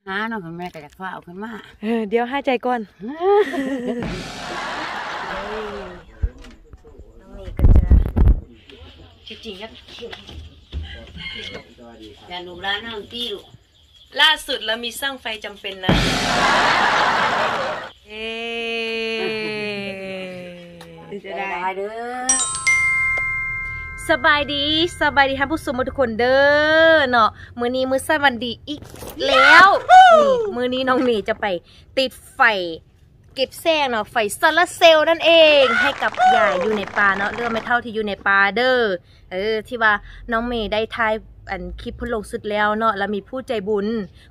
ຫາເນາະ ແມ່ກໍຢາກຟ້າວຂຶ້ນມາ. ເອີ ດຽວຫາຍໃຈກ່ອນ. ນ້ອງເມກໍຈະ ທີ່ຈິງກໍ ຢ່າລູກຫຼານເຮົາຕີລູກ. ລ່າສຸດລາມີຊ່າງໄຟຈຳເປັນນະ. ເອີ ເປັນຈັ່ງໃດເດີ? ສະບາຍດີ ສະບາຍດີທ່ານຜູ້ຊົມທຸກຄົນເດີເນາະ. ມື້ນີ້ມື້ສັນວັນດີອີກແລ້ວ. ນີ້ ມື້ນີ້ນ້ອງເມຈະໄປຕິດໄຟ ເກັບແສງເນາະ ໄຟໂຊລາເຊວນັ້ນເອງ ໃຫ້ກັບຍາຍຢູ່ໃນປ່າເນາະ ຫຼືວ່າແມ່ເຖົ້າທີ່ຢູ່ໃນປ່າເດີ. ເອີ ທີ່ວ່ານ້ອງເມໄດ້ຖ່າຍອັນຄລິບເພິ່ນລົງສຸດແລ້ວເນາະ ລະມີຜູ້ໃຈບຸນ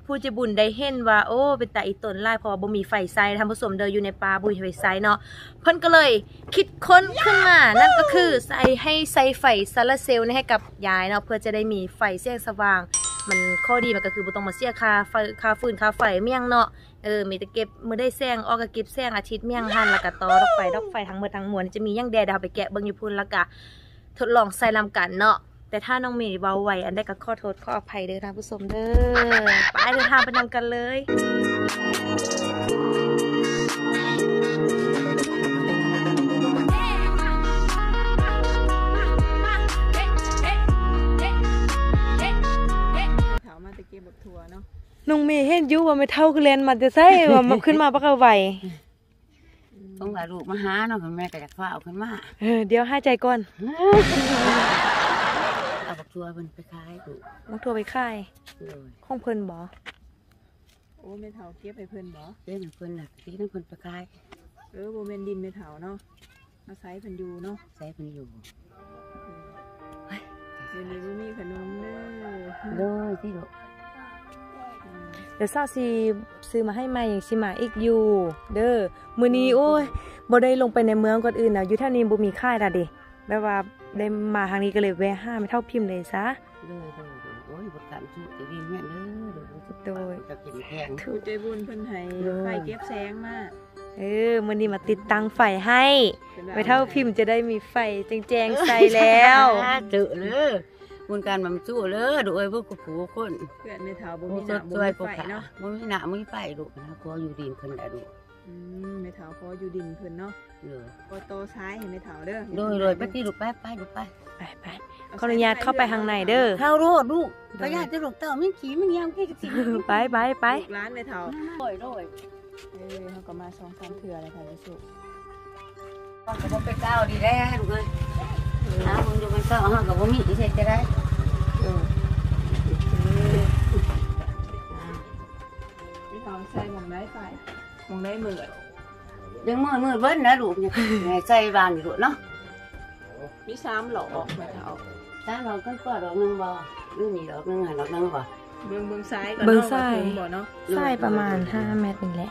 ຜູ້ໃຈບຸນໄດ້ເຫັນວ່າ ໂອ້ ເປັນຕາອີຕົນຫຼາຍ ເພາະວ່າບໍ່ມີໄຟໃຊ້ທ່ານຜູ້ຊົມເດີ ຢູ່ໃນປ່າບໍ່ມີໄຟໃຊ້ເນາະ. ເພິ່ນກໍເລີຍຄິດຄົ້ນຂຶ້ນມາ ນັ້ນກໍຄືໃຊ້ ໃຫ້ໃຊ້ໄຟໂຊລາເຊວນີ້ໃຫ້ກັບຍາຍເນາະ ເພື່ອຈະໄດ້ມີໄຟແສງສະຫວ່າງ. ມັນ ຂໍ້ດີມັນກໍຄືບໍ່ຕ້ອງມາເສຍຄ່າໄຟ ຄ່າຟືນ ຄ່າໄຟ ແມ່ນຫຍັງເນາະ. ເອີ ມີແຕ່ເກັບ ມື້ໃດແສງອອກກໍເກັບແສງອາທິດແມ່ນຫຍັງຫັ້ນ ແລ້ວກໍຕໍ່ດອກໄຟ ດອກໄຟທັງໝົດທັງມວນຈະມີຫຍັງແດ່ ດຽວເຮົາໄປແກະເບິ່ງຢູ່ພຸ້ນ ແລ້ວກໍທົດລອງໃຊ້ນຳກັນເນາະ. ແຕ່ຖ້ານ້ອງເມເວົ້າໄວອັນໃດກໍຂໍໂທດຂໍອະໄພເດີທ່ານຜູ້ຊົມເດີ. ໄປ ເດີນທາງໄປນຳກັນເລີຍ. ເຖົ້າມາແຕ່ເກັບບັກຖົ່ວເນາະ. ນ້ອງເມເຫັນຢູ່ວ່າແມ່ເຖົ້າຄືແລ່ນມາແຕ່ໃສ ວ່າມາ ຂຶ້ນມາບັກກະໄວ. ອືມ ຕ້ອງວ່າລູກມາຫາເນາະ ແມ່ກໍຢາກຟ້າວຂຶ້ນມາ. ເອີ ດຽວຫາຍໃຈກ່ອນ. ເອົາບັກຖົ່ວເພິ່ນໄປຂາຍລູກ. ບັກຖົ່ວໄປຂາຍ? ໂດຍ. ຂອງເພິ່ນບໍ? ໂອ້ ແມ່ເຖົ້າເກັບໃຫ້ເພິ່ນບໍ? ເກັບໃຫ້ເພິ່ນລະ ຊິນຳເພິ່ນໄປຂາຍ. ເອີ ບໍ່ແມ່ນດິນແມ່ເຖົ້າເນາະ. ອາໄສເພິ່ນຢູ່ເນາະ ອາໄສເພິ່ນຢູ່. ເອີ ມື້ນີ້ບໍ່ມີຂະໜົມເດີ. ໂດຍ ຕິລູກ. ອືມ ດຽວສາວຊິຊື້ມາໃຫ້ໃໝ່ ຊິມາອີກຢູ່ເດີ. ມື້ນີ້ ໂອ້ຍ ບໍ່ໄດ້ລົງໄປໃນເມືອງ ກ່ອນອື່ນນະ ຢູ່ແຖວນີ້ບໍ່ມີຂາຍລະເດ. ແບບວ່າໄດ້ມາທາງນີ້ກໍເລີຍແວະຫາແມ່ເຖົ້າພິມເລີຍຊະ. ໂດຍ ໂດຍ ໂດຍ. ໂອ້ຍ ບໍ່ການຈຸຈະດີແມ່ເດີ. ໂດຍ ໂດຍ. ຜູ້ໃຈບຸນເພິ່ນໃຫ້ໄຟເກັບແສງມາ. ເອີ ມື້ນີ້ມາຕິດຕັ້ງໄຟໃຫ້ ແມ່ເຖົ້າພິມຈະໄດ້ມີໄຟແຈ້ງໆໃຊ້ແລ້ວ. ເຈີເລີ ບຸນການມາຈຸເລີ ໂດຍ ເບິ່ງຜູ້ຄົນ ເພື່ອນແມ່ເຖົ້າບໍ່ມີໜ້າບໍ່ມີໄຟເນາະ ບໍ່ມີໜ້າບໍ່ມີໄຟລູກນະ. ຂໍຢູ່ດິນເພິ່ນລະລູກ. ອືມ ແມ່ເຖົ້າຂໍຢູ່ດິນເພິ່ນເນາະ. ເອີ ຂໍຕໍ່ສາຍໃຫ້ແມ່ເຖົ້າເດີ. ໂດຍ ໂດຍ. ໄປຕິລູກ ໄປ ໄປລູກ ໄປ ໄປ ໄປ. ຂໍອະນຸຍາດເຂົ້າໄປຂ້າງໃນເດີ. ເຂົ້າໂລດລູກ. ໂດຍ. ໄປ ຢ່າຕິລູກ ເຕົ້າມີຂີ້ມີຫຍັງ ໄປ ໄປ ໄປ. ລູກຫຼານແມ່ເຖົ້າ. ໂດຍ ໂດຍ. ເອີ ເຮົາກໍມາສອງສາມເທື່ອແລ້ວ ທ່ານຜູ້ຊົມ. ກໍບໍ່ໄປກ້າວດີແລ້ວລູກເອີຍ. ເອີ ຫາເບິ່ງຢູ່ມັນເຊົາະ ເຮົາກໍບໍ່ມີຊິເຮັດຈັ່ງໃດ. ເອີ ໄປເອົາໃສ່ໝ່ອງໃດໄປ ໝ່ອງໃດມືດ ຍັງມືດ ມືດເບິ່ນນະລູກ. ໃສ່ບາງຢູ່ໂລດເນາະ. ມີສາມຫຼອກແມ່ເຖົ້າ. ສາມຫຼອກ ເພິ່ນເປີດດອກໜຶ່ງບໍ່? ຫຼືນີ້ດອກໜຶ່ງ ຫັ້ນດອກໜຶ່ງບໍ່? ເບິ່ງ ເບິ່ງສາຍກ່ອນ ເບິ່ງສາຍ ເນາະ ວ່າເຖິງບໍ່ເນາະ. ສາຍປະມານຫ້າແມັດນີ້ແຫຼະ.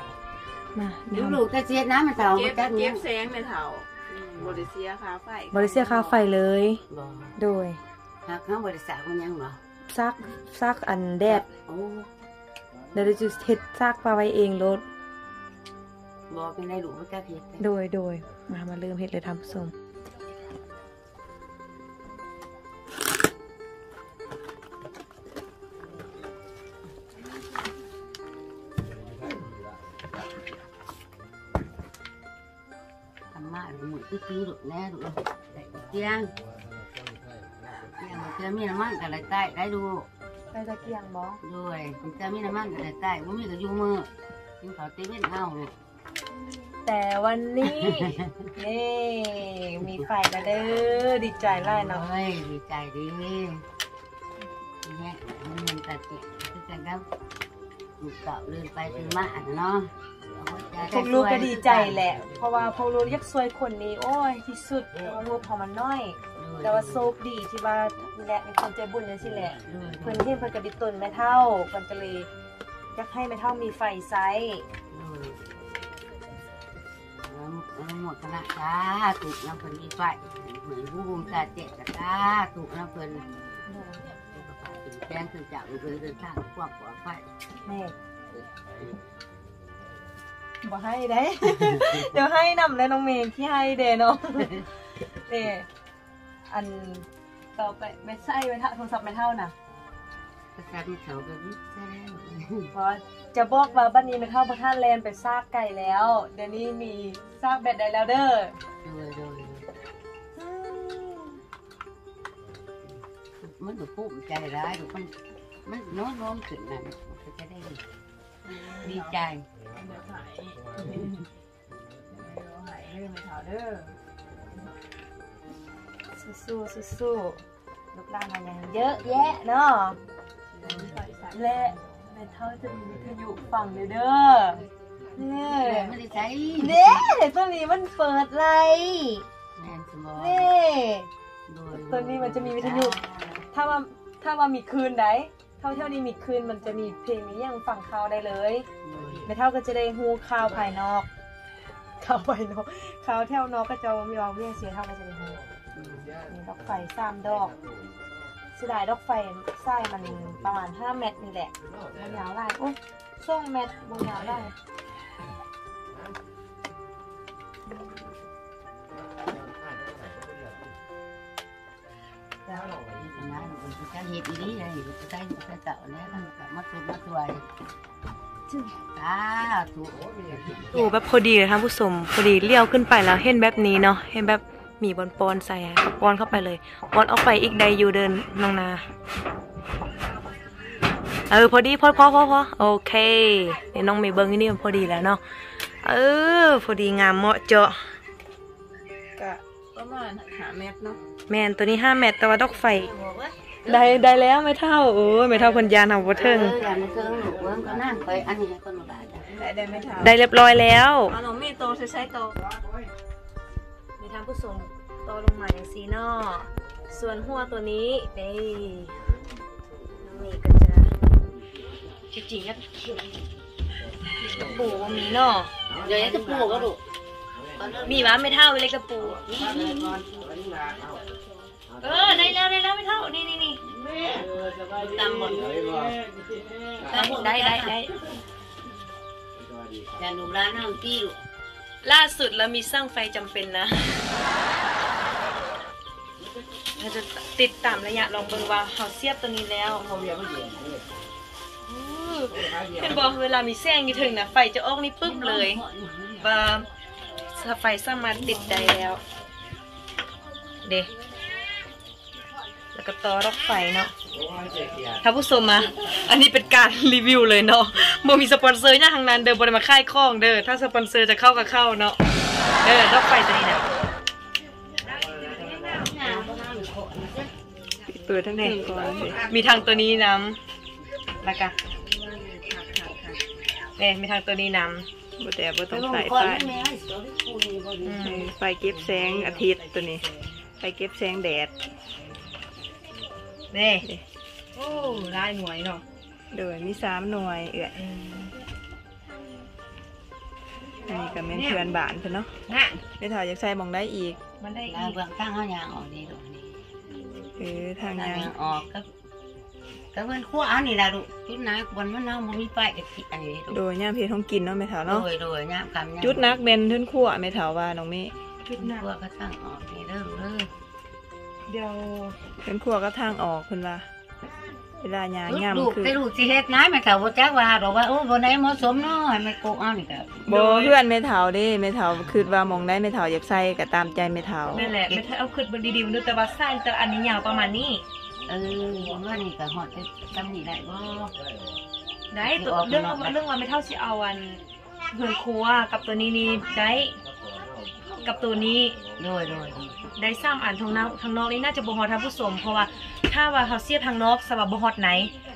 ມາ ລູກໆ ແຕ່ຊິເຮັດນະ ແມ່ເຖົ້າ ຈັກແມ່ນ ເກັບແສງແມ່ເຖົ້າ. ອືມ ບໍ່ໄດ້ເສຍຄ່າໄຟ ບໍ່ໄດ້ເສຍຄ່າໄຟເລີຍ. ບໍ່ ໂດຍ. ຫາກເຮົາບໍ່ໄດ້ສາກມັນຫຍັງບໍ່? ສາກ ສາກອັນແດດ. ໂອ້ ດຽວຈະເຮັດສາກປາໄວ້ເອງໂລດ. ບໍ່ເປັນໄດລູກ ບໍ່ຈັກເຮັດ. ໂດຍ ໂດຍ. ມາ ມາເລີ່ມເຮັດເລີຍທ່ານຜູ້ຊົມ. ທຳມະ ມື້ຄືໆ ໂລດແນ່ລູກ. ຕະກຽງ ຕະກຽງ ເທື່ອມີນ້ຳມັນກໍໄດ້ໃຊ້ໄດ້ລູກ. ໃສ່ຕະກຽງບໍ່? ໂດຍ. ເທື່ອມີນ້ຳມັນກໍໄດ້ໃຊ້ ບໍ່ມີກໍຢູ່ມື ກິນເຂົ້າແຕ່ເວັນເອົາລູກ. ແຕ່ວັນນີ້ ເຢ້ ມີໄຟແລ້ວເດີ ດີໃຈຫຼາຍເນາະ. ໂອ້ຍ ດີໃຈເດ້. ນີ້ແຫຼະ ມັນ ມັນກະຊິຄືກັນກັບລູກເຕົ້າເດີນໄປເດີນມາຫັ້ນນະເນາະ. ພວກລູກກໍດີໃຈແຫຼະ ເພາະວ່າພວກລູກຢາກຊ່ວຍຄົນນີ້ ໂອ້ຍ ທີ່ສຸດ ແຕ່ວ່າງົບເຮົາມັນໜ້ອຍ. ໂດຍ. ແຕ່ວ່າໂຊກດີທີ່ວ່ານີ້ແຫຼະ ມີຄົນໃຈບຸນຈັ່ງຊີ້ແຫຼະ. ໂດຍ. ເພິ່ນເຫັນ ເພິ່ນກໍຕິດຕົນແມ່ເຖົ້າ ເພິ່ນກໍເລີຍ ຢາກໃຫ້ແມ່ເຖົ້າມີໄຟໃຊ້. ອືມ ອະນຸໂມທະນາສາທຸນຳເພິ່ນມີໄຟ ໃຫ້ຮູ້ບຸນຕາແຈ້ງສາທຸນຳເພິ່ນ. ໂດຍ. ແຈ້ງຂຶ້ນຈາກເດີນທາງຄວາມປອດໄພ. ແມ່ນ ບໍ່ໃຫ້ໄດ໋ ດຽວໃຫ້ນຳແລ້ວນ້ອງເມ ຂີ້ໃຫ້ເດ້ນ້ອງ. ເດ້ ອັນ ຕໍ່ໄປແມ່ໃຊ້ໄວ້ ໂທລະສັບແມ່ເຖົ້ານະ. ສັດເຂົາກໍມີແລ້ວ ພໍຈະບອກວ່າບັດນີ້ແມ່ເຖົ້າບໍ່ທັນແລ່ນໄປຊາກໄກແລ້ວ ດຽວນີ້ມີຊາກແບັດໄດ້ແລ້ວເດີ. ໂດຍ ໂດຍ ມັນກໍພູມໃຈຫຼາຍ ມັນ ມັນນອນໆຂຶ້ນນັ້ນ ມັນກໍຈະໄດ້ດີໃຈ. ເດີ ແມ່ເຖົ້າເດີ ສູ້ໆ ລູກຫຼານເຮົາຍັງເຍອະແຍະເນາະ ແລະແມ່ເຖົ້າຈະມີວິທະຍຸຟັງເດີ ເດີ ເດີ ມັນຢູ່ໃສ ເດ້ ໂຕນີ້ມັນເປີດໄດ້ ແມ່ນບໍ່ ເດ້ ໂດຍ ໂຕນີ້ມັນຈະມີວິທະຍຸ ຖ້າວ່າ ຖ້າວ່າມີຄື້ນໃດ ແຖວໆນີ້ມີຄື້ນ ມັນຈະມີເພງມີຫຍັງຟັງຂ່າວໄດ້ເລີຍ ໂດຍ ແມ່ເຖົ້າກໍຈະໄດ້ຮູ້ຂ່າວພາຍນອກ ຂ່າວພາຍນອກ ຂ່າວແຖວນອກເຂົາເຈົ້າມີເວົ້າມີຫຍັງຊີ້ ເຮົາກໍຈະໄດ້ຮູ້. ອືມ ນີ້ດອກໄຟສາມດອກ ເສຍດາຍດອກໄຟສາຍມັນປະມານຫ້າແມັດນີ້ແຫຼະ ບໍ່ຍາວຫຼາຍ ໂອ້ຍ ສອງແມັດ ບໍ່ຍາວຫຼາຍ. ເຈົ້າເຮັດອີ່ຫຼີ ໃຫ້ລູກຊາຍຢູ່ເຈົ້າແລ້ວ ມາຊຸດມາຊ່ວຍ ສາທຸ. ໂອ້ ແບບພໍດີເລີຍທ່ານຜູ້ຊົມ ພໍດີລ້ຽວຂຶ້ນໄປແລ້ວເຫັນແບບນີ້ເນາະ ເຫັນແບບມີບ່ອນປ້ອນໃສ່ ປ້ອນເຂົ້າໄປເລີຍ ປ້ອນອອກໄປອີກໄດ້ຢູ່ເດີນ້ອງນາ. ເອີ ພໍດີ ພໍ ພໍ ພໍ ໂອເຄ ເດ ນ້ອງເມເບິ່ງຢູ່ນີ້ ມັນພໍດີແລ້ວເນາະ ເອີ ພໍດີງາມເໝາະເຈາະ ກະ ປະມານຫ້າແມັດເນາະ ແມ່ນ ໂຕນີ້ຫ້າແມັດ ແຕ່ວ່າດອກໄຟ ໄດ້ ໄດ້ແລ້ວແມ່ເຖົ້າ ໂອ້ຍ ແມ່ເຖົ້າເພິ່ນຢ້ານເຮົາບໍ່ເຖິງ ເອີ ຢ້ານບໍ່ເຖິງ ເບິ່ງກ່ອນນະ ຂ້ອຍອັນນີ້ໃຫ້ກ່ອນ ໄດ້ ໄດ້ແມ່ເຖົ້າ ໄດ້ຮຽບຮ້ອຍແລ້ວ ເອົານ້ອງມີໂຕໃສ່ໆ ຕໍ່ ນີ້ທ່ານຜູ້ຊົມ ຕໍ່ລົງມາຈັ່ງຊີ້ເນາະ ສ່ວນຫົວໂຕນີ້ ນີ້ ນີ້ກໍຈະ ທີ່ຈິງກໍ ຕະປູບໍ່ມີເນາະ ເດ ຕະປູກໍດຸ ມີຫວາແມ່ເຖົ້າ ເລັກຕະປູ ເອີ ໄດ້ແລ້ວ ໄດ້ແລ້ວແມ່ເຖົ້າ ນີ້ໆໆ ຕຳບໍ່ ໄດ້ ໄດ້ ໄດ້ ຢ່າລູກຫຼານເຮົາຕີລູກ ລ່າສຸດລາວມີຊ່າງໄຟຈຳເປັນນະ ເຮົາຈະຕິດຕາມໄລຍະລອງເບິ່ງວ່າເຮົາສຽບໂຕນີ້ແລ້ວ ເຫັນບໍ່ ເວລາມີແສງຢູ່ເທິງນະ ໄຟຈະອອກນີ້ປຶບເລີຍ ວ່າໄຟສາມາດຕິດໄດ້ແລ້ວເດ້ ແລ້ວກໍຕໍ່ດອກໄຟເນາະ ທ່ານຜູ້ຊົມມາ ອັນນີ້ເປັນການຣີວິວເລີຍເນາະ ບໍ່ມີສະປອນເຊີຫຍັງທັງນັ້ນເດີ ບໍ່ໄດ້ມາຂາຍຂອງເດີ ຖ້າສະປອນເຊີຈະເຂົ້າກໍເຂົ້າເນາະ ເດີ ດອກໄຟໂຕນີ້ນະ. ເປີດທັງເທິງກ່ອນ ມີທັງໂຕນີ້ນຳ ແລ້ວກະ ເດ້ ມີທັງໂຕນີ້ນຳ ບໍ່ແຕ່ບໍ່ຕ້ອງໃສ່ໄຟ ອືມ ໄຟເກັບແສງອາທິດໂຕນີ້ ໄຟເກັບແສງແດດ ເດ້ ໂອ້ ຫຼາຍໜ່ວຍເນາະ ໂດຍ ມີສາມໜ່ວຍເອື້ອຍ ອືມ ອັນນີ້ກໍແມ່ນເພື່ອນບ້ານເພິ່ນເນາະ ນະ ແມ່ເຖົ້າຢາກໃສ່ໝ່ອງໃດອີກ ມັນໄດ້ອີກ ເບື້ອງທາງເຮົາຍ່າງອອກນີ້ລູກ ນີ້ ເອີ ທາງຍ່າງ ທາງຍ່າງອອກກັບ ກັບເຮືອນຄົວເຮົານີ້ລະລູກ ຈຸດໜັກບ່ອນມັນເຮົາບໍ່ມີໄຟກໍຊິອັນນີ້ລູກ ໂດຍ ຍາມເຮັດຂອງກິນເນາະແມ່ເຖົ້າເນາະ ໂດຍ ໂດຍ ຍາມຄ່ຳຍາມ ຈຸດໜັກແມ່ນເຮືອນຄົວແມ່ເຖົ້າວ່ານ້ອງເມ ຈຸດໜັກ ເຮືອນຄົວກໍທາງອອກນີ້ເດີລູກເດີ ດຽວ ເຮືອນຄົວກັບທາງອອກເພິ່ນວ່າ ເວລາຍ່າງຍາມຄື ແຕ່ລູກຊິເຮັດນະ ແມ່ເຖົ້າບໍ່ຈັກວ່າດອກວ່າ ໂອ້ ບ່ອນໃດເໝາະສົມເນາະ ໃຫ້ແມ່ກົກເອົານີ້ກໍ ບໍ່ ເຮືອນແມ່ເຖົ້າເດ້ ແມ່ເຖົ້າຄິດວ່າໝ່ອງໃດແມ່ເຖົ້າຢາກໃສ່ກໍຕາມໃຈແມ່ເຖົ້າ ແມ່ນແຫຼະ ແມ່ເຖົ້າຄິດເບິ່ງດີໆ ມັນດູແຕ່ວ່າສາຍແຕ່ອັນນີ້ຍາວປະມານນີ້ ເອີ ປະມານນີ້ກໍຮອດໄປສ່ຳນີ້ໄດ້ບໍ່ ໄດ້ ເລື່ອງວ່າ ເລື່ອງວ່າແມ່ເຖົ້າຊິເອົາອັນ ເຮືອນຄົວກັບໂຕນີ້ນີ້ໄດ້ ກັບໂຕນີ້ ໂດຍ ໂດຍ ໄດ້ສາມອັນ ທາງນອກ ທາງນອກນີ້ໜ້າຈະບໍ່ຮອດທ່ານຜູ້ຊົມ ເພາະວ່າຖ້າວ່າເຮົາສຽບທາງນອກ ສະວ່າບໍ່ຮອດໃນ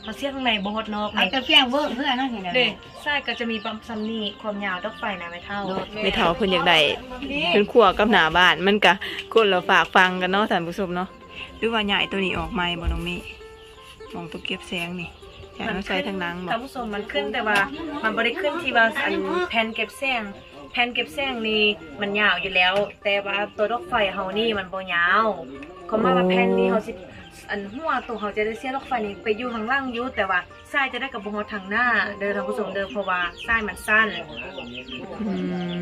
ເຮົາສຽບທາງໃນບໍ່ຮອດນອກ ເອົາແຕ່ພຽງເບື້ອງເພື່ອນເນາະ ເດ້ ສາຍກໍຈະມີສ່ຳນີ້ ຄວາມຍາວດອກໄຟນະແມ່ເຖົ້າ ໂດຍ ແມ່ເຖົ້າເພິ່ນຢາກໄດ້ເຮືອນຄົວກັບໜ້າບ້ານ ມັນກະຄົນລະຟາກຝັ່ງກັນເນາະທ່ານຜູ້ຊົມເນາະ ຫຼືວ່າຍ້າຍໂຕນີ້ອອກໃໝ່ບໍ່ນ້ອງເມ ໝ່ອງຕົວເກັບແສງນີ້ ຢາກເອົາໃສ່ທາງຫຼັງບໍ່ ທ່ານຜູ້ຊົມ ມັນຂຶ້ນ ແຕ່ວ່າມັນບໍ່ໄດ້ຂຶ້ນທີ່ວ່າອັນແຜ່ນເກັບແສງ ແຜ່ນເກັບແສງນີ້ມັນຍາວຢູ່ແລ້ວ ແຕ່ວ່າຕົວດອກໄຟເຮົານີ້ມັນບໍ່ຍາວ ຄວາມໝາຍວ່າແຜ່ນນີ້ເຮົາຊິ ອັນຫົວຕົວເຮົາຈະໄດ້ສຽບດອກໄຟນີ້ໄປຢູ່ທາງຫຼັງຢູ່ ແຕ່ວ່າສາຍຈະໄດ້ກໍບໍ່ຮອດທາງໜ້າເດີທ່ານຜູ້ຊົມເດີ ເພາະວ່າສາຍມັນສັ້ນ ອື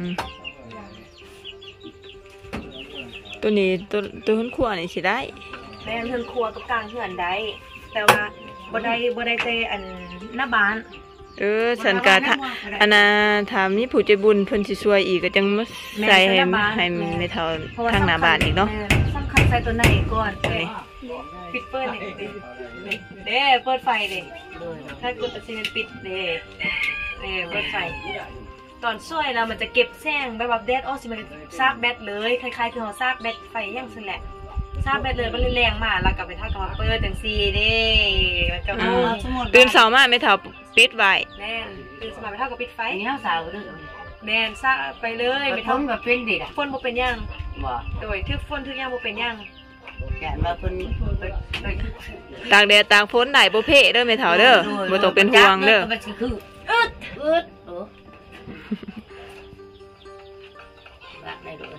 ມ ໂຕນີ້ ໂຕ ໂຕເຮືອນຄົວນີ້ຊິໄດ້ ແມ່ນ ເຮືອນຄົວກັບກາງເຮືອນໄດ້ ແຕ່ວ່າ ບໍ່ໄດ້ ບໍ່ໄດ້ແຕ່ອັນໜ້າບ້ານ. ເອີ ຊັ້ນກະ ອັນນ່າ ຖ້າມີຜູ້ໃຈບຸນເພິ່ນຊິຊ່ວຍອີກ ກະຈັ່ງມາໃສ່ໃຫ້ ໃຫ້ແມ່ເຖົ້າທາງໜ້າບ້ານອີກເນາະ. ແມ່ນ ສຳຄັນໃສ່ຕົວໃນກ່ອນ. ປິດເປີດນີ້ເດ້ ເປີດໄຟເດ້. ຖ້າກົດຊິແມ່ນປິດເດ້ ເອີ ເປີດໄຟ. ຕອນຊ່ວຍນະ ມັນຈະເກັບແສງ ແບບວ່າແດດອອກຊິ ມັນຈະສາກແບັດເລີຍ ຄ້າຍໆຄືເຮົາສາກແບັດໄຟຫຍັງຊັ້ນແຫຼະ ສາກແບັດເລີຍ. ບັດແລ້ງມາ ແລ້ວກໍໄປທາດກະມາເປີດຈັ່ງຊີ້ເດ້ ແລ້ວກໍ ອ່າ ຕື່ນເຊົ້າມາແມ່ເຖົ້າປິດໄວ້. ແມ່ນ ຕື່ນເຊົ້າມາແມ່ເຖົ້າກໍປິດໄຟ. ອັນນີ້ເຮົາສາກເລີຍ. ແມ່ນ ສາກໄປເລີຍແມ່ເຖົ້າ. ຝົນບໍ່ເປັນເດ້ ຝົນບໍ່ເປັນຫຍັງ. ບໍ່ ໂດຍ ຖືກຝົນຖືກຫຍັງບໍ່ເປັນຫຍັງ. ຢ້ານວ່າເພິ່ນ ເພິ່ນ ເພິ່ນ ຕາກແດດຕາກຝົນໄດ້ບໍ່ເພເດີແມ່ເຖົ້າເດີ. ໂດຍ ບໍ່ຕ້ອງເປັນຫ່ວງເດີ. ເອີດ ເອີດ ໂອ້ ລັກໄດ້ໂດຍ.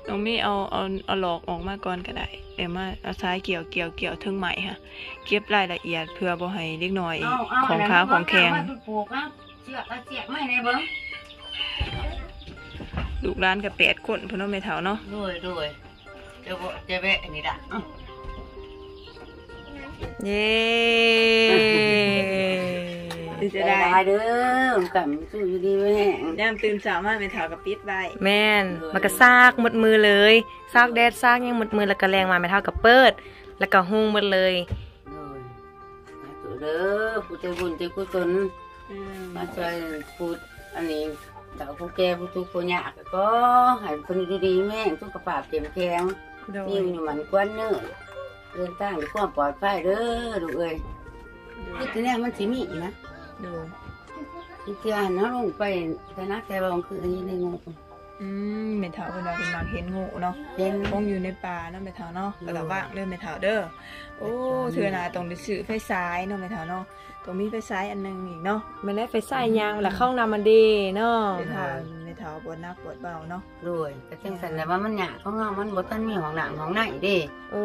ນ້ອງມີເອົາ ເອົາ ເອົາຫຼອກອອກມາກ່ອນກໍໄດ້. ເອົາມາ ເອົາຊາຍກ່ຽວ ກ່ຽວ ກ່ຽວເທິງໄມ້ຫັ້ນ ເກັບລາຍລະອຽດ ເພື່ອບໍ່ໃຫ້ເດັກນ້ອຍ ເອົາ ເອົາ ຂອງຄາ ອັນນັ້ນ ຂອງແຂງ ມາ ມາ ມາ ປູກ ເອົາ ເຊືອກ ເອົາເຊືອກມາໃຫ້ແດ່ເບິ່ງ. ລູກຫຼານກໍແປດຄົນພຸ້ນເນາະແມ່ເຖົ້າເນາະ. ໂດຍ ໂດຍ. ຈະບໍ່ ຈະແວະອັນນີ້ລະ. ເຢ້ ດີໃຈຫຼາຍເດີ ກຳຢູ່ດີມີແຮງ. ຍາມຕື່ນເຊົ້າມາແມ່ເຖົ້າກໍປິດໄວ້. ແມ່ນ ມັນກໍສາກໝົດມື້ເລີຍ ສາກແດດສາກຫຍັງໝົດມື້ ແລ້ວກໍແລງມາແມ່ເຖົ້າກໍເປີດ ແລ້ວກໍຮຸ່ງໝົດເລີຍ. ໂດຍ ສາທຸເດີ ຜູ້ໃຈບຸນໃຈກຸສົນ ອືມ ມາຊ່ວຍຜູ້ອັນນີ້ ເຖົ້າຜູ້ແກ່ຜູ້ທຸກຜູ້ຍາກ ກໍຂໍໃຫ້ເພິ່ນຢູ່ດີມີແຮງ ສຸຂະພາບເຂັ້ມແຂງ ໂດຍ ມີອາຍຸໝັ້ນຂວັນຍືນ ເດີນທາງດ້ວຍຄວາມປອດໄພເດີລູກເອີຍ. ໂດຍ ຄິດແນວມັນຊິມີນະ. ໂດຍ ຄືເທື່ອຫັ້ນເຮົາລົງໄປຖະໜັດແຕ່ວ່າຄືອັນນີ້ໃນງູ. ອືມ ແມ່ເຖົ້າເພິ່ນວ່າເພິ່ນມັກເຫັນງູເນາະ ເຫັນ ຄົງຢູ່ໃນປ່າເນາະແມ່ເຖົ້າເນາະ. ໂດຍ ລະກະວາງເດີແມ່ເຖົ້າເດີ. ໂອ້ ເທື່ອໜ້າຕ້ອງໄດ້ຊື້ໄຟສາຍເນາະແມ່ເຖົ້າເນາະ ຕ້ອງມີໄຟສາຍອັນໜຶ່ງອີກເນາະ. ແມ່ນແຫຼະ ໄຟສາຍຍ່າງ ລະເຂົ້ານ້ຳມັນເດເນາະ. ໂດຍ ຖ້າແມ່ເຖົ້າບໍ່ໜັກປວດເບົາເນາະ. ໂດຍ ກະຈັ່ງຊັ້ນແຫຼະ ວ່າມັນຍາກຂອງເຮົາ ມັນບໍ່ທັນມີຫ້ອງນ້ຳຫ້ອງໃນເດ້. ໂອ້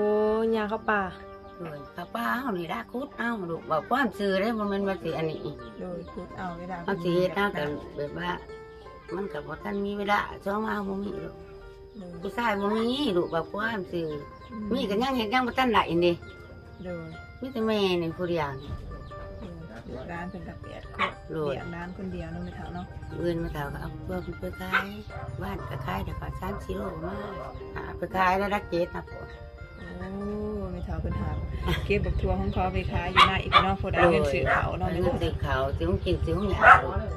ຍ່າງເຂົ້າປ່າ. ໂດຍ ເຂົ້າປ່າເຮົານີ້ລະ ຂຸດເອົາລູກ ເວົ້າຄວາມຊື່ເດ້ ບໍ່ແມ່ນວ່າຊິອັນນີ້. ໂດຍ ຂຸດເອົາ ເວລາເຮົາຊິເຮັດເຮົາກໍແບບວ່າ ມັນກໍບໍ່ທັນມີເວລາ ຊ່ວງວ່າເຮົາບໍ່ມີລູກ. ໂດຍ ຜູ້ຊາຍບໍ່ມີລູກ ເວົ້າຄວາມຊື່ ອືມ ມີກໍຍັງເຮັດຫຍັງບໍ່ທັນໄດ້ເດ້. ໂດຍ ມີແຕ່ແມ່ນີ້ຜູ້ດຽວນີ້. ໂດຍ ລູກຫຼານເພິ່ນກໍແປດຄົນ. ໂດຍ ລ້ຽງຫຼານຄົນດຽວເນາະແມ່ເຖົ້າເນາະ. ມື້ອື່ນແມ່ເຖົ້າກໍເອົາເພື່ອເພິ່ນໄປຂາຍ ບ້ານກໍຂາຍໄດ້ກໍສາມສີ່ໂລມາ ຫາໄປຂາຍໄດ້ຫຼັກເຈັດນະ. ໂອ້ ແມ່ເຖົ້າເພິ່ນຫາເກັບບັກຖົ່ວຂອງເຂົາໄປຂາຍຢູ່ນາອີກເນາະ ພໍໄດ້ເງິນຊື້ເຂົ້າເນາະ. ໂດຍ ໄດ້ເງິນຊື້ເຂົ້າ ຊື້ຂອງກິນ ຊື້ຂອງຫຍັງ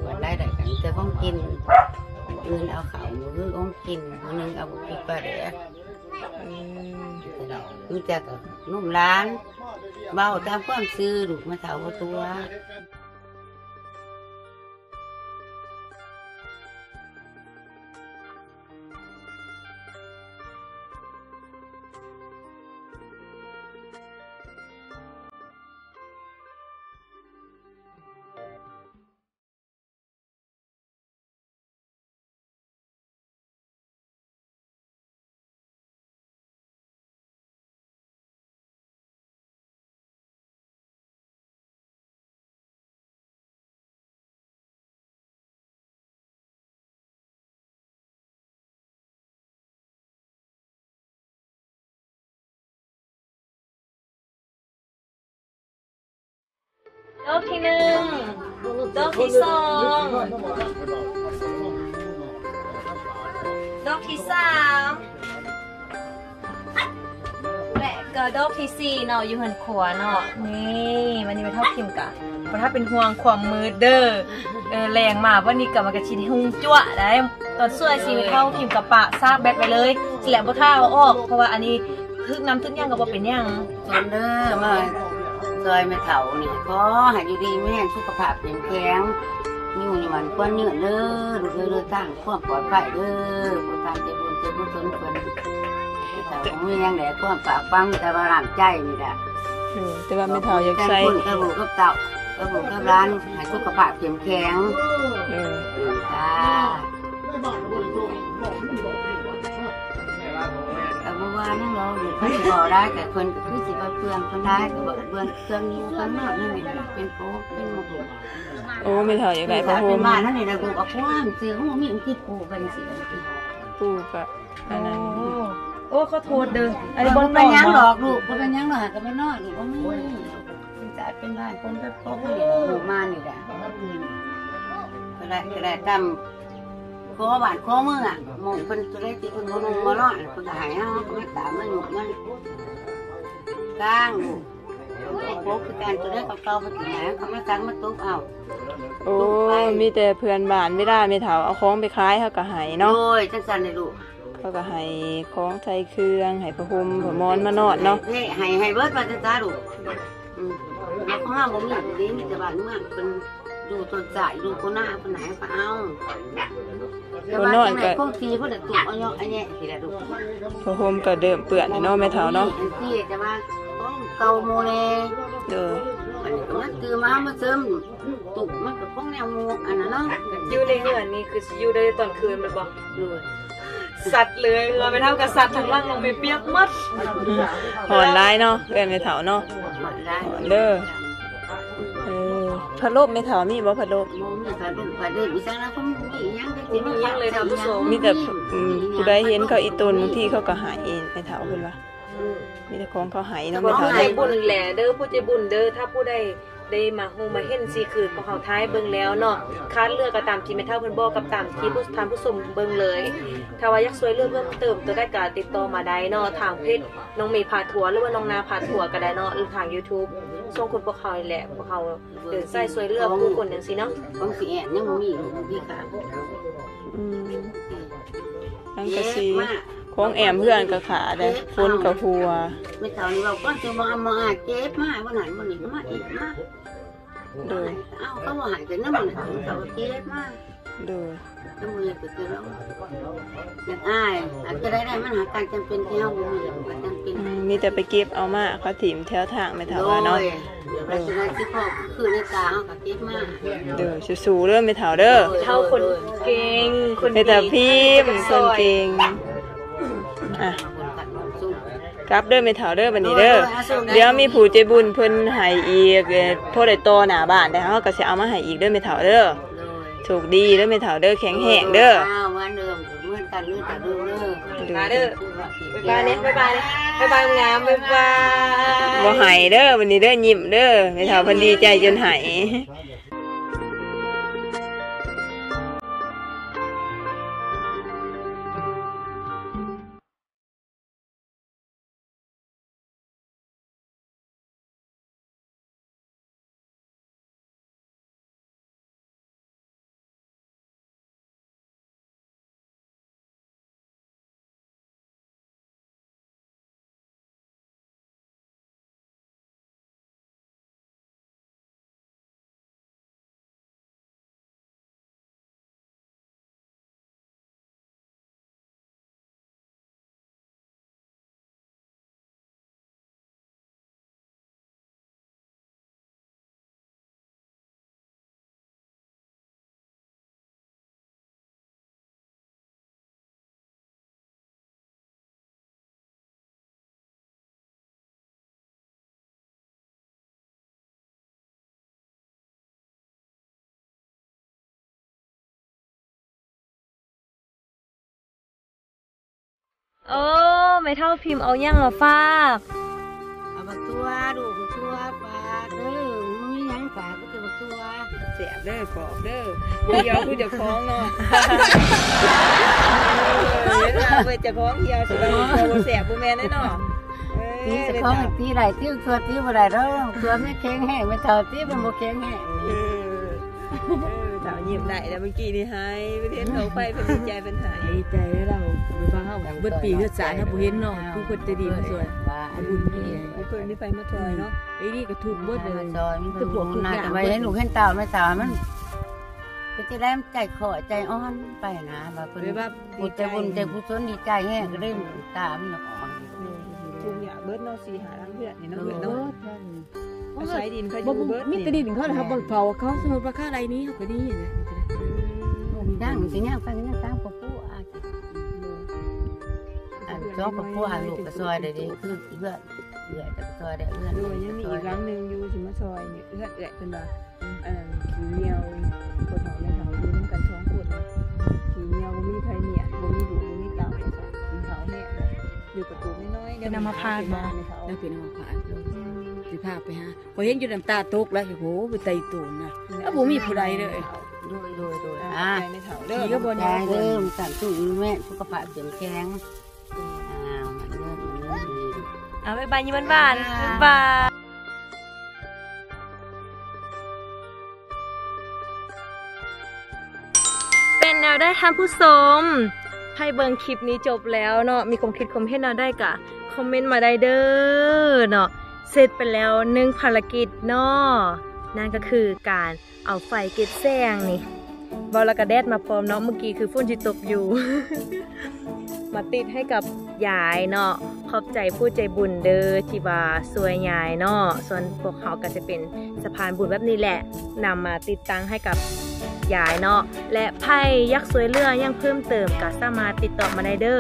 ວັນໃດໄດ້ກໍມີແຕ່ຂອງກິນ. ມື້ອື່ນເອົາເຂົ້າ ມື້ອື່ນຂອງກິນ ມື້ໜຶ່ງເອົາບັກພິກປາແດກ. ເອີ ມີແຕ່ກໍນຸ່ມຫຼານ ເວົ້າຕາມຄວາມຊື່ ລູກມາເຖົ້າບໍ່ຕົວະ.ດອກທີໜຶ່ງ ດອກທີສອງ ດອກທີສາມ ແລະກໍດອກທີສີ່ເນາະ ຢູ່ເຮືອນຄົວເນາະ. ນີ້ ວັນນີ້ແມ່ເຖົ້າພິມກະບໍ່ທັນເປັນຫ່ວງຄວາມມືດເດີ. ເອີ ແລງມາວັນນີ້ກະມັນກະຊິຮຸ່ງຈົວະໄດ໋. ຕອນຊ່ວຍຊິແມ່ເຖົ້າພິມກະປະສາກແບັດໄວ້ເລີຍ ຊິແຫຼະບໍ່ຖ້າເອົາອອກ ເພາະວ່າອັນນີ້ ຖືກນ້ຳຖືກຫຍັງກໍບໍ່ເປັນຫຍັງ. ສ່ວນເດີ ມາຊ່ອຍແມ່ເຖົ້ານີ້ ຂໍໃຫ້ຢູ່ດີມີແຮງ ສຸຂະພາບເຂັ້ມແຂງ ມີອາຍຸໝັ້ນຂວັນຍືນເດີ ລູກເອີຍ ເດີນທາງຄວາມປອດໄພເດີ. ຜູ້ທ່ານໃຈບຸນໃຈກຸສົນເພິ່ນ ແມ່ເຖົ້າບໍ່ມີຫຍັງແຫຼະ ຄວາມຝາກຝັງ ແຕ່ວ່ານ້ຳໃຈນີ້ແຫຼະ. ໂດຍ ແຕ່ວ່າແມ່ເຖົ້າຢາກໃສ່ ຂອບຄຸນແທນຄຸນກັບລູກກັບເຕົ້າ ກັບລູກກັບຫຼານ ໃຫ້ສຸຂະພາບເຂັ້ມແຂງ. ໂດຍ ເອີ ສາ ກໍບໍ່ວ່າຫຍັງດອກ ເພິ່ນຊິເວົ້າຫຼາຍ ແຕ່ເພິ່ນກໍຄືຊິວ່າເປືອງເພິ່ນຫຼາຍ ກໍເວົ້າເບື້ອງເຄື່ອງຢູ່ເບື້ອງນອກນັ້ນແຫຼະ ເປັນໂອ ເປັນໝົດ. ໂອ້ ແມ່ເຖົ້າຢາກໄດ້ຜ້າຫົ່ມ ເປັນບ້ານນັ້ນນີ້ນະ ປູກເອົາຄວາມຊື່ ໂອ້ ມີອັນຕິດປູກໄປຈັ່ງຊີ້ ປູກະອັນນັ້ນ ໂອ້ ໂອ້ ຂໍໂທດເດີ ອັນນີ້ບໍ່ແມ່ນຫຍັງດອກລູກ ບໍ່ແມ່ນຫຍັງດອກ ຫາກະມານອນລູກ ບໍ່ມີ ເປັນຊາດເປັນບ້ານຄົນໄປປົກໃຫ້ລູກມານີ້ແຫຼະ ກະໄດ້ກະໄດ້ຕາມຂໍບ້ານຂໍເມືອງ ໝູ່ເພິ່ນໂຕໃດທີ່ເພິ່ນບໍ່ນຸ່ງບໍ່ນອນ ເພິ່ນກະໃຫ້ເຮົາ ເຮົາກະມາຕາມມາຍົກມາກາງລູກ ເຮົາປົກຄືກັນ ໂຕໃດເກົ່າໆ ເພິ່ນກະໃຫ້ເຮົາ ເຂົາມາສັ່ງມາຕຸກເອົາ. ໂອ້ ມີແຕ່ເພື່ອນບ້ານ ເວລາແມ່ເຖົ້າເອົາຂອງໄປຂາຍ ເຮົາກະໃຫ້ເນາະ. ໂດຍ ຈັ່ງຊັ້ນແຫຼະລູກ. ເຂົາກະໃຫ້ຂອງໃສ່ເຄື່ອງ ໃຫ້ຜ້າຫົ່ມຜ້າໝອນມານອນເນາະ ໃຫ້ ໃຫ້ເບິດວ່າຊັ້ນຊະລູກ. ອືມ ແລ້ວຂອງເຮົາບໍ່ມີເດ້ ມີແຕ່ບ້ານເມືອງເພິ່ນຢູ່ຕົ້ນສາຍ ຢູ່ໂຄນາເພິ່ນໃຫ້ເຮົາກະເອົາ ແຕ່ວ່າຈັ່ງໃດຄົງທີ່ເພິ່ນລະຕຸກເອົາເຍາະອັນແຍະຊິລະລູກ. ຜ້າຫົ່ມກະເລີ່ມເປື້ອນແລ້ວເນາະແມ່ເຖົ້າເນາະ ອັນທີ່ແຕ່ວ່າຂອງເກົ່າໝູ່ແດ່. ໂດຍ ອັນນີ້ກະມາຕື່ມມາ ມາເສີມ ຕຸກມັນກະຄົງແນວໝູ່ອັນນັ້ນເນາະ ຢູ່ໃນເຮືອນນີ້ຄືຊິຢູ່ໄດ້ຕອນຄືນແມ່ນບໍ່? ໂດຍ ສັດເລີຍ ເຮືອນແມ່ເຖົ້າກະສັດ ທາງຫຼັງນ້ອງເມປຽກໝົດ. ຮ້ອນຫຼາຍເນາະ ເຮືອນແມ່ເຖົ້າເນາະ. ຮ້ອນຫຼາຍ ຮ້ອນເດີ. ເອີ ພັດລົມແມ່ເຖົ້າມີບໍ່ ພັດລົມ? ບໍ່ມີພັດລົມ ພັດລົມອີຫຍັງລະ ບໍ່ມີອີຫຍັງ ບໍ່ມີອີຫຍັງເລີຍທ່ານຜູ້ຊົມ ມີແຕ່ ອືມ ຜູ້ໃດເຫັນເຂົາອີ່ຕົນ ບາງທີເຂົາກະໃຫ້ແມ່ເຖົ້າເພິ່ນວ່າ ມີແຕ່ຂອງເຂົາໃຫ້ເນາະ ແມ່ເຖົ້າເນາະ. ຜູ້ໃຈບຸນແຫຼະເດີ ຜູ້ໃຈບຸນເດີ ຖ້າຜູ້ໃດ ໄດ້ມາຮູ້ມາເຫັນ ສີ່ຄືນພວກເຮົາຖ່າຍເບິ່ງແລ້ວເນາະ ຄາດເຫຼືອກະຕາມທີ່ແມ່ເຖົ້າເພິ່ນບອກ ກັບຕາມທີ່ຜູ້ ທ່ານຜູ້ຊົມເບິ່ງເລີຍ. ຖ້າວ່າຢາກຊ່ວຍເຫຼືອເພີ່ມເຕີມໂຕໃດກະຕິດຕໍ່ມາໄດ້ເນາະ ທາງເພຈນ້ອງເມພາທົວ ຫຼືວ່ານ້ອງນາພາທົວກະໄດ້ເນາະ ຫຼືທາງຢູທູບ ຊ່ອງຂອງພວກເຮົານີ້ແຫຼະ ພວກເຮົາເດີນສາຍຊ່ວຍເຫຼືອຜູ້ຄົນຈັ່ງຊີ້ເນາະ. ຂອງຊິແອນຍັງບໍ່ມີ ມີຂາດ. ອືມ ສັງກະສີ ຂອງແອ້ມເຮືອນກະຂາດເດ້ ຝົນກະຫົວ. ແມ່ເຖົ້ານີ້ເວົ້າກ່ອນ ຊິມາ ມາເກັບມາ ບໍ່ນັ້ນບໍ່ນີ້ ມາອີກມາ. ໂດຍ ເອົາ ເຂົາບໍ່ໃຫ້ກະນຳມັນ ເຂົາກະເກັບມາ. ໂດຍ ນຳມັນກະເກັບເອົາ ຢາກອາຍ ອາດຈະໄດ້ ໄດ້ ມັນຫາການຈຳເປັນທີ່ເຮົາບໍ່ມີ ກະຈຳເປັນ. ອືມ ມີແຕ່ໄປເກັບເອົາມາ ເຂົາຖິ້ມແຖວທາງແມ່ເຖົ້າວ່າເນາະ. ໂດຍ ໂດຍ ຊິພໍຄືໃນຕາເຮົາກະເກັບມາ. ໂດຍ ສູ້ໆເດີແມ່ເຖົ້າເດີ. ເຖົ້າຄົນເກັ່ງ ຄົນດີ ແມ່ເຖົ້າພິມ ຄົນເກັ່ງ. ອ່ະ ກັບເດີແມ່ເຖົ້າເດີ ບາດນີ້ເດີ. ໂດຍ ໂດຍ ດຽວມີຜູ້ໃຈບຸນເພິ່ນໃຫ້ອີກ ເອີ ພໍໄດ້ຕໍ່ໜ້າບ້ານໄດ້ ເຮົາກະຊິເອົາມາໃຫ້ອີກເດີແມ່ເຖົ້າເດີ. ໂດຍ ໂຊກດີເດີແມ່ເຖົ້າເດີ ແຂງແຮງເດີ. ໂດຍ ເອົາ ເໝືອນກັນເດີ ເດີ. ມາເດີ ບາຍບາຍເນ ບາຍບາຍເນ ບາຍບາຍງາມ ບາຍບາຍ. ບໍ່ໃຫ້ເດີ ບາດນີ້ເດີ ຍິ້ມເດີ ແມ່ເຖົ້າເພິ່ນດີໃຈຈົນໃຫ້. ໂອ້ ແມ່ເຖົ້າພິມເອົາຫຍັງມາຝາກ? ເອົາບັກຖົ່ວລູກ ບັກຖົ່ວຝາກເດີ. ມີຫຍັງຝາກ ມີແຕ່ບັກຖົ່ວ. ແຊບເດີ ກອບເດີ ບໍ່ກ່ຽວຄືເຈົ້າຂອງເນາະ. ເອີ ເຈົ້າຂອງກ່ຽວ ຊິວ່າບໍ່ແຊບ ບໍ່ແມ່ນເດ້ເນາະ. ຕີເຈົ້າຂອງຕີໄດ້ ຕີຖົ່ວຕີບໍ່ໄດ້ດອກ ຖົ່ວມັນແຂງແຮງ ແມ່ເຖົ້າຕີມັນບໍ່ແຂງແຮງ. ເອີ ເອີ ເຖົ້າຍິ້ມໄດ້ແລ້ວ ເມື່ອກີ້ນີ້ໄຫ້ ໄປເຫັນເຂົາໄປ ເພິ່ນດີໃຈ ເພິ່ນໄຫ້ ດີໃຈແລ້ວ. ເຮົາເບິດປີເຮືອນຊາດເຮົາບໍ່ເຫັນເນາະ ຜູ້ຄົນໃຈດີມາຊ່ວຍ ບຸນມີ ມີເພິ່ນມີໃຜມາຊ່ອຍເນາະ. ໄອ້ນີ້ກະທຸກເບິດເລີຍ ແຕ່ພວກທຸກຍາກ ໄວ້ໃຫ້ລູກເຫັນເຕົ້າ ແມ່ສາວມັນ ເປັນຈັ່ງໃດ ໃຈຄໍໃຈອ່ອນໄປນະ ວ່າເພິ່ນ ຜູ້ໃຈບຸນໃຈກຸສົນດີໃຈແຮງ ກະເລີຍຕາມັນອອກ. ທຸກຍາກເບິດເນາະ ສີ່ຫ້າຫຼັງເຮືອນນີ້ເນາະ ເອີ ເນາະ. ອາໄສດິນເຂົາຢູ່ເບິດ ມີແຕ່ດິນເຂົາ ເຮົາບໍ່ເຝົ້າເຂົາ ສົມມຸດວ່າເຂົາໄລ່ໜີເຮົາກະໜີຫັ້ນນະ. ອືມ ຍັງຊິຍັງໄປ ຍັງຕາມຄອບຄົວ ອັນສອງຄອບຄົວ ລູກກະຊ່ອຍໄດ້ເດ້ ຄືເຮືອນ ເອື້ອຍກະຊ່ອຍໄດ້ ເຮືອນ ໂດຍ ຍັງມີອີກຫຼັງໜຶ່ງຢູ່ຊິມາຊ່ອຍ ເຮືອນເອື້ອຍເພິ່ນວ່າ ອັນນັ້ນຂີ້ເຫຍື້ອວ ພໍ່ເຖົ້າແມ່ເຖົ້າຢູ່ນຳກັນສອງຄົນ ຂີ້ເຫຍື້ອວ ບໍ່ມີໃຜລ້ຽງ ບໍ່ມີລູກ ບໍ່ມີເຕົ້າ ເຖົ້າແຮງ ຢູ່ ເປັນອັມມະພາດບໍ່? ແລ້ວເປັນອັມມະພາດ ຊິພາໄປຫາ ຂ້ອຍເຫັນຢູ່ນ້ຳຕາຕົກແລ້ວ ໂອ້ໂຫ ເປັນຕາອີ່ຕົນນະ ເອົາ ບໍ່ມີຜູ້ໃດເລີຍ ໂດຍ ໂດຍ ໂດຍ ອ່າ ຂອບໃຈແມ່ເຖົ້າເດີ ດີກໍບໍ່ ຂອບໃຈເດີ ມີຄວາມສຸກ ມີແມ່ສຸຂະພາບເຂັ້ມແຂງ ອ່າ ເອົາ ບາຍບາຍ ຍິ້ມຫວານໆ ບາຍບາຍ. ເປັນແນວໃດທ່ານຜູ້ຊົມ? ໃຜເບິ່ງຄລິບນີ້ຈົບແລ້ວເນາະ ມີຄວາມຄິດຄວາມເຫັນແນວໃດກະຄອມເມັນມາໄດ້ເດີເນາະ. ເສັດໄປແລ້ວໜຶ່ງພາລະກິດເນາະ ນັ້ນກໍຄືການເອົາໄຟເກັບແສງນີ້ ເວົ້າແລ້ວກະແດດມາພ້ອມເນາະ ມື້ກີ້ຄືຝົນຊິຕົກຢູ່ ມາຕິດໃຫ້ກັບຍາຍເນາະ. ຂອບໃຈຜູ້ໃຈບຸນເດີທີ່ວ່າຊ່ວຍຍາຍເນາະ ສ່ວນພວກເຮົາກໍຈະເປັນສະພານບຸນແບບນີ້ແຫຼະ ນຳມາຕິດຕັ້ງໃຫ້ກັບຍາຍເນາະ ແລະ ໃຜຢາກຊ່ວຍເຫຼືອຫຍັງເພີ່ມເຕີມກໍສາມາດຕິດຕໍ່ມາໄດ້ເດີ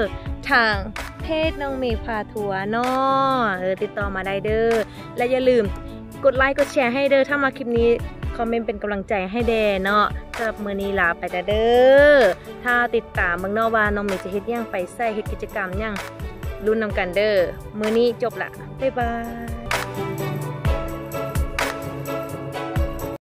ທາງເພຈນ້ອງເມພາທົວເນາະ ເອີ ຕິດຕໍ່ມາໄດ້ເດີ ແລະ ຢ່າລືມກົດໄລກົດແຊໃຫ້ເດີ ຖ້າມັກຄລິບນີ້ ຄອມເມັນເປັນກຳລັງໃຈໃຫ້ແດ່ເນາະ. ສຳລັບມື້ນີ້ລາໄປແລ້ວເດີ ຖ້າຕິດຕາມເບິ່ງເນາະວ່ານ້ອງເມຈະເຮັດຫຍັງ ໄປໃສ ເຮັດກິດຈະກຳຫຍັງ ລຸ້ນນຳກັນເດີ. ມື້ນີ້ຈົບລະ ບາຍບາຍ.